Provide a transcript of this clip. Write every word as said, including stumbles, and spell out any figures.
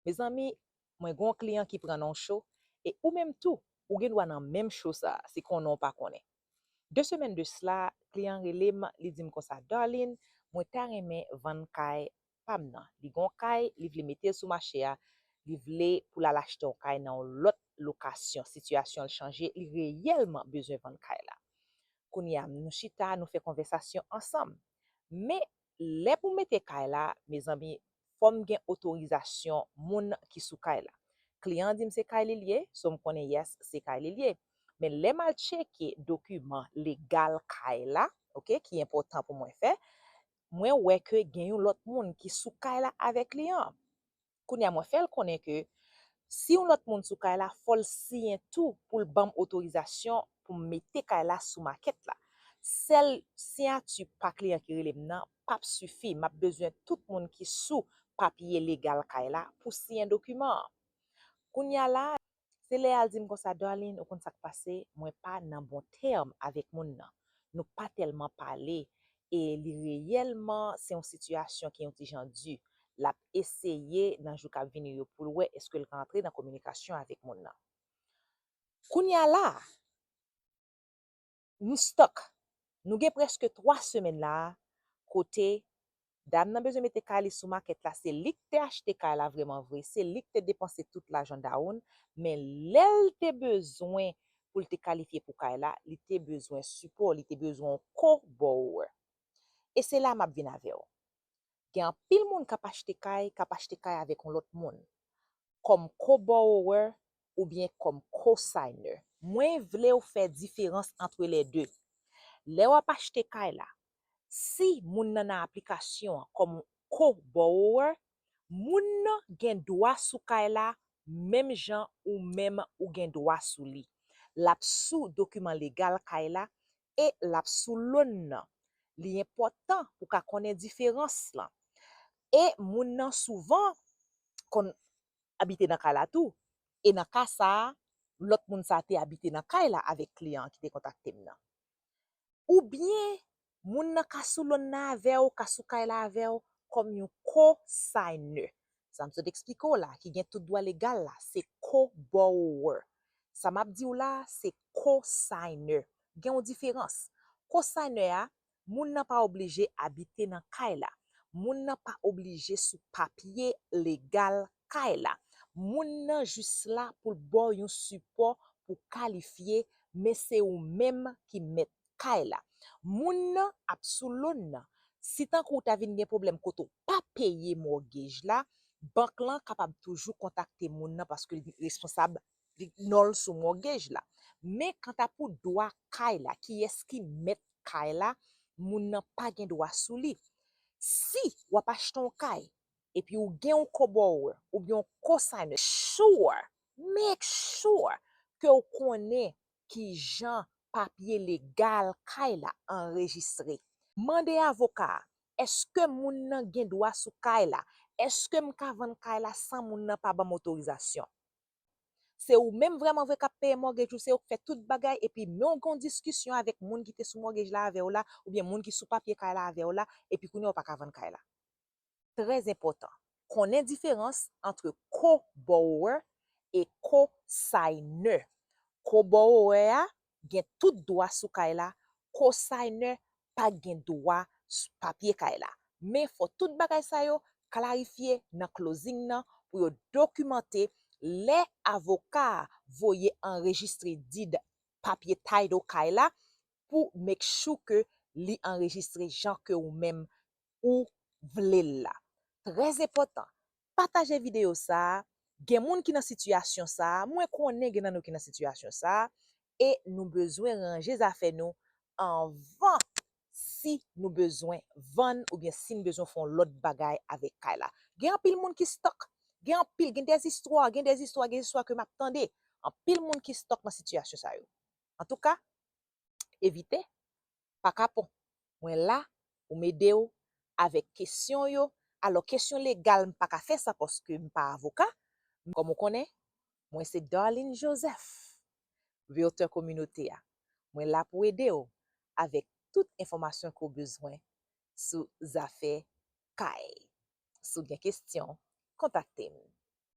Mezanmi, mwen gen yon kliyan ki pran nan cho, e ou menm tou, ou gen dwa nan menm cho sa, si konnen w pa konnen. De semèn de sla, kliyan rele m, li di m konsa, Darline, mwen ta renmen vann kay pa m nan. Li gen yon kay, li vle mete l sou mache a, li vle pou l al achte yon kay nan yon lòt lokasyon. Sitiyasyon l chanje, li reyèlman bezwen vann kay la. Kounye a, nou chita, nou fè konvèsasyon ansanm. Men, lè pou mete kay la, mezanmi, fò m gen otorizasyon moun ki sou kay la. Kliyan an di m se kay li l ye, so m konnen yes, se kay li l ye. Men lè m al tcheke dokiman legal kay la, oke, ki enpòtan pou mwen fè, mwen wè ke gen yon lòt moun ki sou kay la avèk kliyan an. Kounye a, mwen fè l konnen ke si yon lòt moun sou kay la, fò l siyen tou pou l ban m otorizasyon pou m mete kay la sou makèt la. Sèl siyati pa kliyan ki rele m nan p ap sifi. M ap bezwen tout moun ki sou papye legal kay la pou siyen dokiman an. Kounye a la, se lè al di m konsa, Darline, ou konn sa k pase, mwen pa nan bon tèm avèk moun nan. Nou pa tèlman pale, e li reyèlman, se yon sitiyasyon ki yon ti jan di. L ap eseye nan jou k ap vini yo pou l wè èske l ka antre nan kominikasyon avèk moun nan. Kounye a la, nou stòk. Nou gen prèske twa semèn la, kote dam nan bezwen mete kay li sou makèt la, se li k te achte kay la vrèman vre, se li k te depanse tout lajan dawonn, men lè l te bezwen pou l te kalifye pou kay la, li te bezwen sipò, li te bezwen yon co-borrower. E se la m ap vin avè w. Gen anpil moun k ap achte kay, k ap achte kay avèk yon lòt moun, kòm co-borrower oubyen kòm co-signer. Mwen vle w fè diferans antre lè de. Lè w ap achte kay la, si moun nan nan aplikasyon an kòm co-borrower, moun nan gen dwa sou kay la menm jan ou menm ou gen dwa sou li. L ap sou dokiman legal kay la e l ap sou loan nan. Li enpòtan pou w ka konnen diferans lan. E moun nan souvan konn abite nan kay la tou. E nan ka sa a, lòt moun sa a te abite nan kay la avèk kliyan an ki te kontakte m nan. Oubyen, moun nan ka sou loan nan avè w, ka sou kay la avè w, kòm yon co-signer. Sa m sot eksplike w la, ki gen tout dwa legal la, se co-borrower. Sa m ap di w la, se co-signer. Gen yon diferans. Co-signer a, moun nan pa oblije abite nan kay la. Moun nan pa oblije sou papye legal kay la. Moun nan jis la pou l ba w yon sipò pou kalifye, men se ou menm ki mèt kay la. Moun nan ap sou loan nan. Si tankou w ta vin gen pwoblèm kote w pa peye mortgage la, bank lan kapab toujou kontakte moun nan paske li responsab, li non l sou mortgage la. Men kanta pou dwa kay la, kiyès ki mèt kay la, moun nan pa gen dwa sou li. Si w ap achte yon kay, epi ou gen yon co-borrower oubyen yon co-signer, sure, make sure ke w konnen kijan papye legal kay la anrejistre. Mande avoka a, èske moun nan gen dwa sou kay la? Èske m ka vann kay la san moun nan pa ban m otorizasyon? Se ou menm vrèman vre k ap peye mortgage ou, se ou k fè tout bagay, epi men w gen yon diskisyon avèk moun ki te sou mortgage la avè w la, oubyen moun ki sou papye kay la avè w la, epi kounye a w pa ka vann kay la. Trè enpòtan, konnen diferans antre co-borrower e co-signer. Co-borrower a gen tout dwa sou kay la, co-signer pa gen dwa sou papye kay la. Men fò tout bagay sa yo klarifye nan closing nan pou yo dokimante lè avoka a voye anrejistre deed, papye title kay la, pou make sure ke li anrejistre jan ke ou menm ou vle l la. Trè enpòtan, pataje videyo sa a. Gen moun ki nan sitiyasyon sa a, mwen konnen gen nan nou ki nan sitiyasyon sa a, e nou bezwen ranje zafè nou anvan si nou bezwen vann oubyen si n bezwen fè yon lòt bagay avèk kay la. Gen anpil moun ki stòk, gen anpil, gen dèzistwa, gen dèzistwa, gen istwa ke m ap tande. Anpil moun ki stòk nan sitiyasyon sa yo. Antouka, evite, pa kapon. Mwen la pou m ede w avèk kesyon yo. Alò, kesyon legal, m pa ka fè sa paske m pa avoka. Kòm ou konnen, mwen se Darline Joseph, Realtor Communauté a. Mwen la pou ede w avèk tout enfòmasyon ke w bezwen sou zafè kay. Si w gen kesyon, kontakte m.